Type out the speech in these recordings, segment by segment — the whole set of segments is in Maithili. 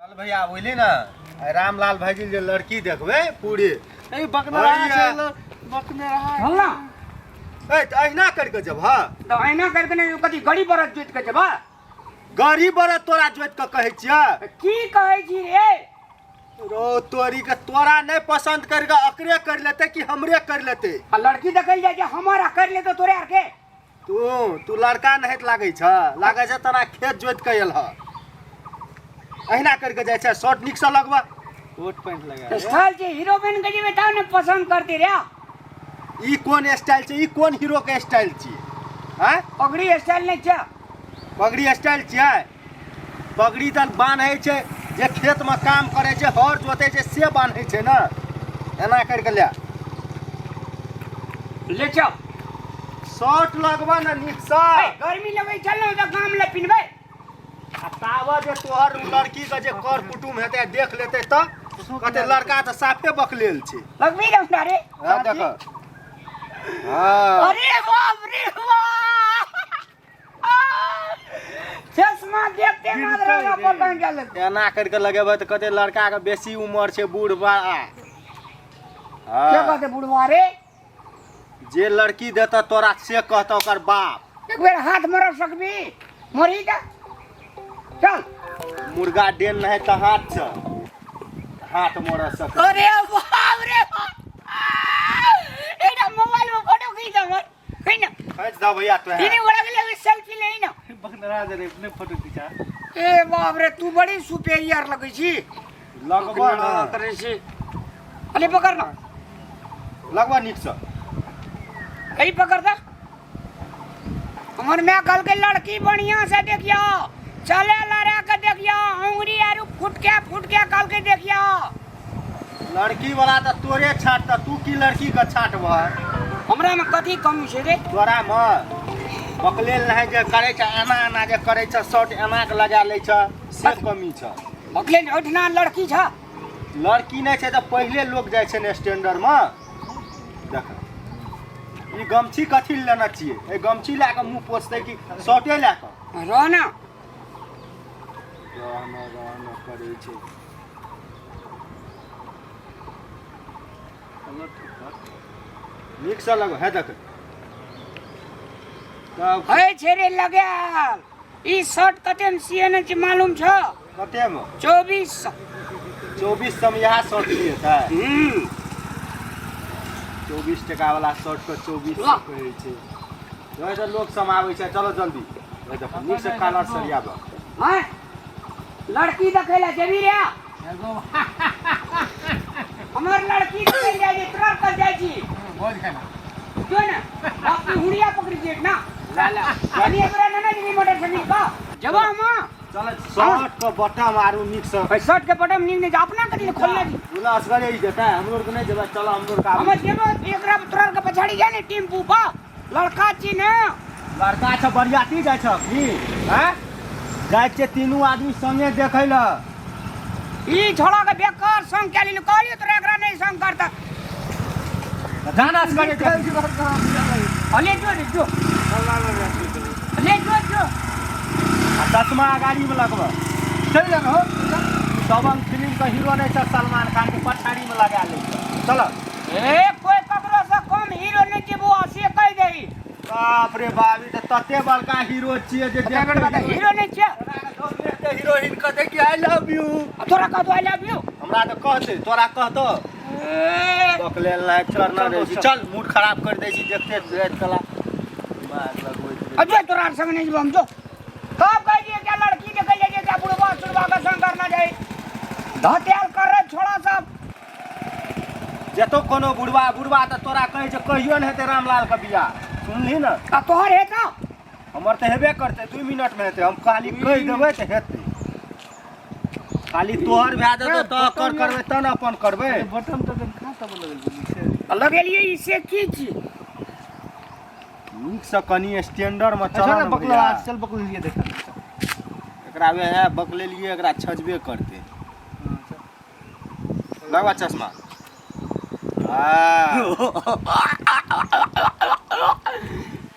चल भैया, बुझली ने, आइ रामलाल भाईजी जे लड़की देखबै पूरे। ए बकने रहा। भैया। छै बकने रहा। चल ना। ए, तऽ अहिना करि कऽ जेबह? तऽ अहिना करके नहीं, कथी गड़ी बरत जोति के जेबा? गरीब बरत तोरा जोति कऽ कहै छियै। की कहै छी रे? रो तोरी के, तोरा नहि पसंद करि कऽ अकरे करि लेतै कि हमरे करि लेतै? आ लड़की देखल जाइ छै हमर आ करि लेतौ तोरे आर के। तू तू लड़का नहीं लागै छ, लागै छ तोरा खेत जोति कऽ एल ह। अहिना करि कऽ जाइ छै? शर्ट नीकसँ लगबऽ। कोट पैंट लगा। स्टाइल छै, हीरो बन के जेबै तब ने पसंद करते रे। ई कोन स्टाइल छै? ई कोन हीरो के स्टाइल छियै, आँय? पगड़ी स्टाइल नहि छै। पगड़ी स्टाइल छियै? पगड़ी तऽ बान्है छै जे खेतमे काम करै छै, हर जोतै छै, से बान्है छै ने। एना करि कऽ ले। ले चल। शर्ट लगबऽ ने नीकसँ। ए, गर्मी लगै चल ने तऽ गाम ले पिन्हबै। आ ताबऽ जे तोहर उ लड़की के जे कर कुटुम हेतै, देख लेतै तऽ कहतै लड़का तऽ साफे बकलेल छै। लगबी रे हमरा रे। हाँ, देख, हाँ। अरे बाप रे बाप, चश्मा देखते मात्र हमरा पतंग गेल। एना करि कऽ लगेबै तऽ कहतै लड़का के बेसी उमर छै, बूढ़ बा। के कहते बुढ़वा रे? जे लड़की देतऽ तोरा से कहतऽ ओकर बाप। एक बेर हाथ मरब सकबी? मरी जा, चल। मुर्गा डेन नहीं तऽ हाथ से हाथ मोड़ सक। अरे बाप रे बाप, एटा मोबाइल में फोटो खींच हमर, खींच ना। खींच दऽ भैया तो। तीन बड़ा के लिए सेल्फी ले ना। बकने दे रे, अपने फोटो खींचा। ए बाप रे, तू बड़ी सुपेरियर लगै छी। लगबऽ ना। करै छी, अरे पकड़ ना। लगबऽ नीकसँ। कहीं पकड़ दे। हमर माय कहलकै लड़की बढ़िया से देखियो, चले लड़ा के देखियो, अंगुरी आरू फुटके फुटके कहलकै देखियो। लड़की वाला तऽ तोरे छाँटतऽ, तू की लड़की के छाँटबह? हमरा में कथी कमी छै रे? तोरा मे बकलेल नहीं जे करै छै, एना एना जे करै छै, शर्ट एना के लगा लै छै, से कमी छै। बकलेल ओहिठिना लड़की छ। लड़की नहि छै तऽ पहिले लोक जाइ छै ने स्टैंडर मे। देख, ई गमछी कथी लए लेने छियै? एहि गमछी लए कऽ मुँह पोछतै कि शर्टे लए कऽ? रह ना। रहना रहना करै छै। नीकसँ लगो है, देख तब। है छै रे लगायल। ई शर्ट कते में सियने छै, मालूम छ? कते मे? 2400। 2400 मे इएह शर्ट सिएतै? हम्म। 24 टका वाला शर्ट के 2400 वाह। कहै छै। वैसे लोक सब आबै छै, चलो जल्दी। हे देखो, नीक से कालर सरियाबऽ। हैं, लड़की देखै ला जेबी रे? हमर लड़की देखै जाइ छै, तोरा कल जाइ छी। भोज खाना। जो ना, बाप की हुड़िया पकड़ी जेट ना ला ला अभी एकरा ना ना जेबी मोटरसाइकिल का जबा हम। चल, शर्ट के बटम आरू नीक से। भाई, शर्ट के बटन नीक नहीं, अपना कथी खोलने दी। बोला असगरे ही जेतै, हमरो आरके नहि जेबै, चल हमरो आरके हम आबै छै। जेबो, एकरा तोरा के पछाड़ी जा ने टेम्पू पा, लड़का छी ने। लड़का छ, बरियाती जाइ छ की? हैं, जाइ छियै तीनू आदमी संगे देखै लए। ई छोड़ा के बेकार संग के लेलु, कहलियो तोरा एकरा नहीं संग करता। जाना असगरे देखी। अले जो रे जो, ले जो जो। आ चश्मा गाड़ी में लगबऽ। चल जाना हो। दबंग फिल्म के हीरो नहीं छ सलमान खान के पछाड़ी में लगा ले, चल। ए, कोई ककरो से कम हीरो नहीं छै बुआ, से कह दही। बाप रे बाप, ई तऽ तते बड़का हीरो छियै जे देखते हीरो नहीं छै। हीरोइन कहतै कि I love you. आ तोरा कहतो I love you? हमरा तऽ कहतै, तोरा कहतो? ए, बकलेल लायक चढ़ना रहै छी। चल, मूड खराब कर दै छी देखते राति कला दिमाग लगबैत रहै। अजय, तोरा आर संग नहीं जेबो हम, जो। कब कह दिए क्या लड़की देखे जाइए, क्या बुढ़वा सुढ़वा का संग करना जाए, धतेल कर रहे छोड़ा सब। जेतो कोनो बुढ़वा बुढ़वा तऽ तोरा कहै छै कहियो ने हेतै रामलाल के बियाह, सुनली ने? आ तोहर हे तो? हमर तऽ हेबे करतै, 2 मिनट मे हेतै। हम खाली कहि देबै तऽ हेतै। खाली तोहर भए जेतौ तऽ कर करबै तब ने अपन करबै। बटन तटन कहाँ सब लगल छै? आ लगेलिए इसे की छी? नीकसँ कनि स्टैंडर्ड मे चल चल ने बकला। भैया। चल, बकल लिए देखा। एकरा वएह बकलेलिए, एकरा छजबे करतै। लगवा चश्मा, हाँ।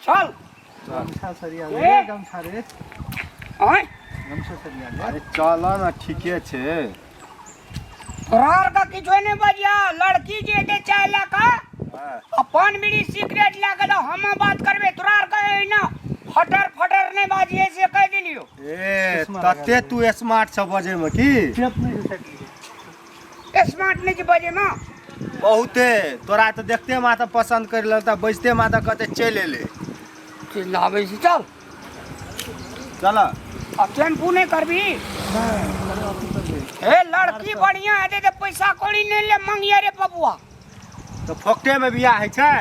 चल। गमछा सरिया ए। रे, गमछा रे। आय। गमछा सरिया ले। अरे चल ने, ठीके छै। तोरा आर के किछो नहि बजिया, लड़की जे हेतै चाय लए कऽ अपन बीड़ी सिगरेट लए कऽ तऽ हम बात करबै। तोरा आर के ना फटर फटर नहि बाजिए से कहि देलियौ। ए तते तू स्मार्ट छ बजै में की? टेप नहि छै साइकिल। स्मार्ट नहि छै बजै में। बहुते तोरा तऽ देखते माता पसंद कर लेलक तऽ बजते माता कहते चलि एलै। चिल्लाबै छी, चल चल। अब टेम्पू नहि करबी? हे लड़की बढ़िया हेतै तऽ पैसा कौड़ी नहि ले मंगिया रे बबुआ। तऽ फोकटे में बियाह होइ छै?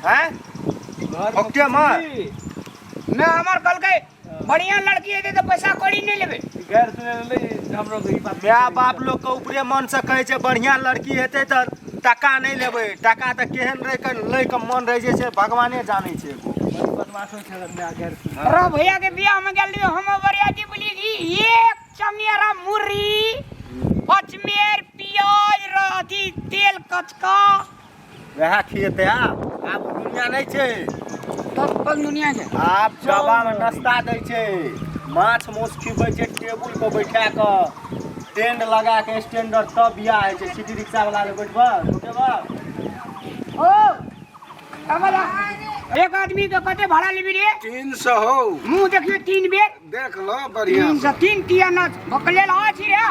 हैं, फोकटे में? नहि, हमर कहलकै बढ़िया लड़की हेतै तऽ पैसा कौड़ी नहि लेबै। गैर सुनै ले हमरो ई बात। माय बाप लोग के ऊपरे मन से कहै छै बढ़िया लड़की हेतै तऽ टका नहि लेबै। टका तऽ केहन रहै के लै के मन रहै छै से भगवाने जानै छै। बदमाश होइ छै माय गैर सुनै। रो भैया के बियाह में गेल रहियो हम बरियाती बोली कि एक चमेरा मुर्री पचमेर प्याज र अथी तेल कचका वएह खिएतै। आब आब ओ दुनिया नहि छै। तब कोन दुनिया छै? आब डबा में नाश्ता दै छै, माछ माउस खिबै छै, टेबुल पर बैठा कऽ टेंट लगा के स्टैंडर तब बियाह होइ छै। सिटी रिक्शा वाला लग बैठबह रुकेबह? ओ अबला एक आदमी के कते भाड़ा लेबी रे? 300 हो। मुंह देखियो 3 बेर देख लो बढ़िया। 303 टिया न बकलेल आ छी रे।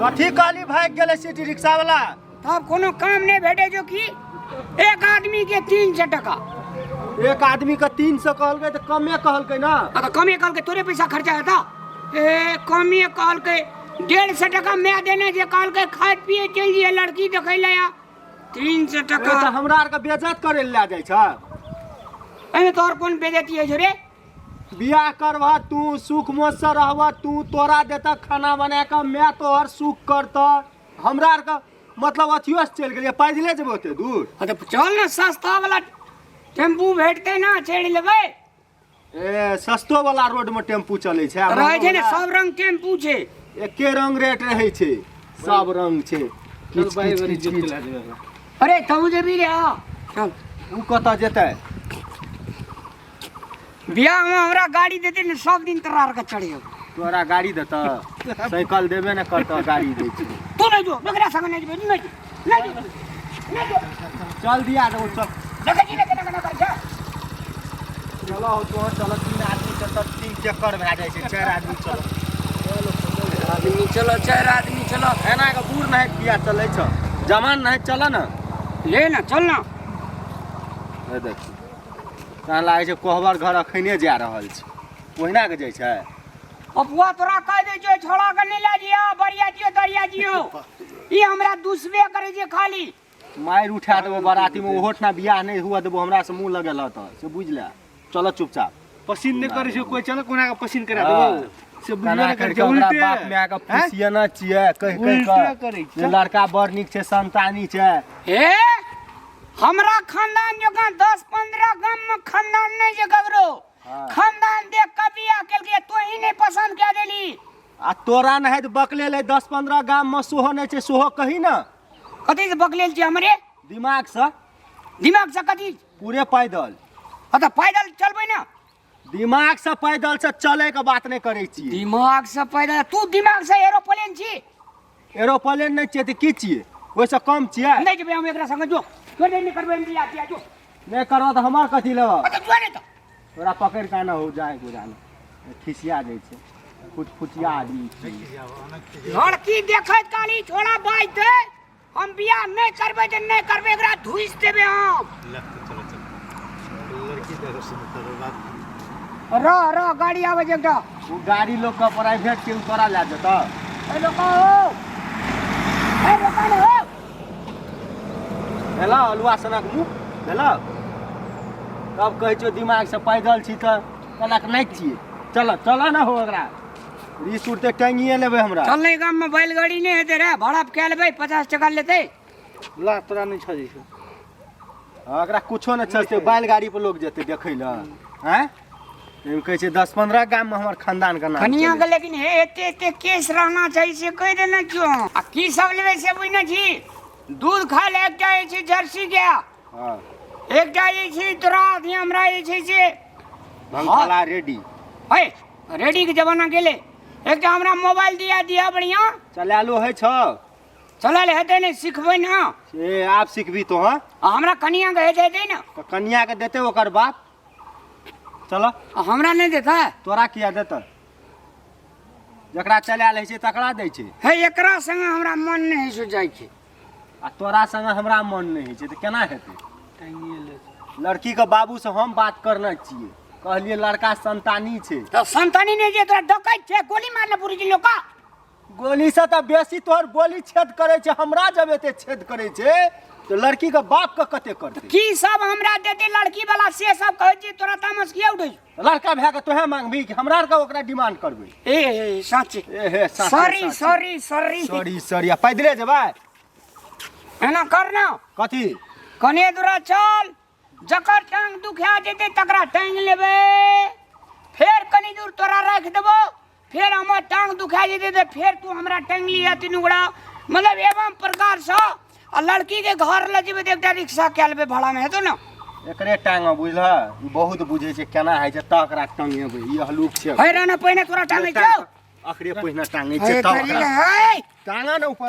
कथी कहली, भागि गेलै सिटी रिक्शा वाला। तब कोनो काम नहीं भेटे जो कि एक आदमी के 300 टका। एक आदमी के 300 कहलकै तऽ कमे कहलकै ना। आ तऽ कमे कहलकै, तोरे पैसा खर्चा हेता। ए कमे कहलकै, 150 टका मैं देने जे कहलकै खाए पिए चलि जइए लड़की देखै लए आ 300 ए, टका। तऽ हमरा आरके बेज्जत करे लए लए जाइ छ। एहिमे तोहर कोन बेजती होइ छौ रे? बियाह करबह तू, सुख मोजसँ रहबह तू, तोरा देतह खाना बना कऽ, माय तोहर सुख करतह। हमरा आरके मतलब अथियो से चलि गेलियै, पैदले जेबै ओते दूर? हाँ तऽ चल ने, सस्ता वाला टेम्पू भेटतै ना, चढ़ि लेबै। ए सस्तो वाला रोड में टेम्पू चलै छै आ रहै छै ने। महंगो सब रंग टेम्पू छै। एके रंग रेट रहै छै, सब रंग छै। चल किच बाई किच बड़ी किच जेब किच। चला देबै। अरे तू जेबी रे? आ चल। ओ कतऽ जेतै? बियाह में हमरा गाड़ी देते ने, सब दिन तोरा आर के चढ़ियो। तोरा गाड़ी देतऽ? साइकिल देबे ने करतऽ, गाड़ी दै छै। तू नहीं जो, एकरा संग नहीं जेबे, नहीं जो, नहीं जो, नहीं जो। चल दिया देबो, चल। देखै छी ने केना केना करै छै। चलो हो तो चलो, 3 आदमी चल तऽ 3 चक्कर भए जाइ छै, 4 आदमी चलो। आदमी चलो, 4 आदमी चलो। एना के बूढ़ नहीं किया चलै छ, जवान नहीं, चल न। ले ना, चल ना। हे देखी, तहन लागै छै कोहबर घर अखने जा रहल छै, ओहिना के जाइ छै। अपुआ तोरा कह दै छियो, छोड़ा के नहीं लए जियो बरिया जियो दरिया जियो, ई हमरा दुसबे करै छै खाली। मारि उठा देबो बाराती में, ओहो ठना बियाह नहीं हुआ देबो। हमरा से मुंह लगेल तऽ से बुझि ले। चलो चुपचाप। पसीन नहि करै छै कोइ, चल कोना के पसीन करा हाँ। देबो से बुझबे केना नहि करै करि छै। कऽ ओकरा उल्टे बाप माय के हैं? फुसियना छियै कहि कहि उल्टे कऽ करै छै। जे लड़का बड़ नीक छै, संतानी छै। हे हमरा खानदान जकाँ 10-15 गाम में खानदान नहीं छै ककरो। हाँ। खानदान देख कऽ बियाह केलकै, तू ही नहीं पसंद कए देली। आ तोरा नहि बकले ले 10-15 गाम में सोहो नहि छै, सोहो कही ने। कथी से बकलेल छी हमरे? दिमाग से। दिमाग से कथी? पूरे पैदल। हाँ तऽ पैदल चलबै ने। दिमाग से पैदल से चले के बात नहि करै छियै। दिमाग से पैदल, तू दिमाग से एरोप्लेन छी। एरोप्लेन नहि छियै तऽ की छियै? ओहिसँ कम छियै? नहीं जेबै हम एकरा संगे, जो जो, नहीं करबै हम बियाह तियाह, जो। नहि करबह तऽ हमर कथी लेबह? अच्छा जो नहीं तऽ। तोरा पकड़ि कऽ आनऽ हो जाए गुजाना, खिसिया जाइ छै, फुटफुटिया आदमी छै। लड़की देखैत काली छोड़ा बाजतै, हम बियाह नहीं करबै तऽ नहीं करबै, एकरा धुइस देबै हम। लड़की देखो सुन तकर बाद। रह रह, गाड़ी आबै छै एकटा। ओ गाड़ी लोग के प्राइवेट के, उ तोरा लए जेतऽ? ए रोका हो, ए रोका ने हो। भेलऽ अलुआ सनक मुँह भेलऽ? तब कहै छियौ दिमाग से पैदल छी तऽ कहलक नहि छियै। चल चल ने हो, एकरा रिस उठते टांगिए लेबै हमरा। चल नहीं, गाम में बैलगाड़ी नहीं हेतै रे, भाड़ा पे कए लेबै, 50 टका लेतै। ला तोरा नहि छजै छौ। हाँ, एकरा कुछो नहि चलतै, बैलगाड़ी पर लोग जेतै देखै लए। आँय, एहिमे कहै छै 10-15 गाममे हमर खानदान के नाम कनिया चलै के लेकिन हे एते एते केस रहना चाही से कहि देने छियौ। आ की सब लेबै से बुझने छी? दूध खाय लए एकटा जे छै जर्सी के। छै। हाँ। एकटा जे छै तोरा अथी हमरा जे छै से भंगठला रेडी। है। रेडी के जमाना गेलै। एकटा हमरा मोबाइल दिया दिया बढ़िया। चलालो होइ छौ? चलल हेतै नहि, सिखबै ना। ए आब सिखबी तो। हाँ, आ हमरा कनिया के हेतै हेतै ने। तऽ कनिया के देतै ओकर बाप। चल। आ हमरा नहि देतै? तोरा किया देतै? जकरा चलायल होइ छै तकरा दै छै। हे, एकरा संगे हमरा मन नहि होइ छै जाइके। आ तोरा संगे हमरा मन नहि होइ छै तऽ केना हेतै? लड़की के बाबू से हम बात करने छियै, कहलियै लड़का संतानी छै। तऽ संतानी नहि जे तोरा डकैत छै, गोली मारने पुरी छै लोका। गोली से तऽ बेसी तोहर गोली छेद करै छै। हमरा जब एते छेद करै छै तऽ लड़की के बाप के कते करतै? की सब हमरा देतै लड़की वाला से सब कहै छै? तोरा तामस किया उठै छौ? लड़का भए के तोहे मांगबी कि हमरा आरके ओकरा डिमांड करबै? ए ए, साँचे। ए हे, साँचे। सॉरी। साँचे। Sorry sorry. Sorry sorry. आ पैदले जेबै? एना कर ना। कथी? कने दूरा चल, जकर टांग दुखा जेतै तकरा टांग लेबै, फेर कनी दूर तोरा राखि देबो, फेर हमर टांग दुखा जेतै तऽ फेर तू हमरा टांग लिअ, तीनू गोड़ा मतलब एवं प्रकारसँ। आ लड़की के घर लऽ जेबै तऽ एकटा रिक्शा कए लेबै भाड़ामे, हेतौ ने? एकरे टांग बुझलह, ई बहुत बुझै छै केना होइ छै, तकरा टांगेबै। ई हलुक छै। है रहना, पहिने तोरा टांगै छौ। अखरे पहिने टांगै छै तब है। टांगा ने ऊपर।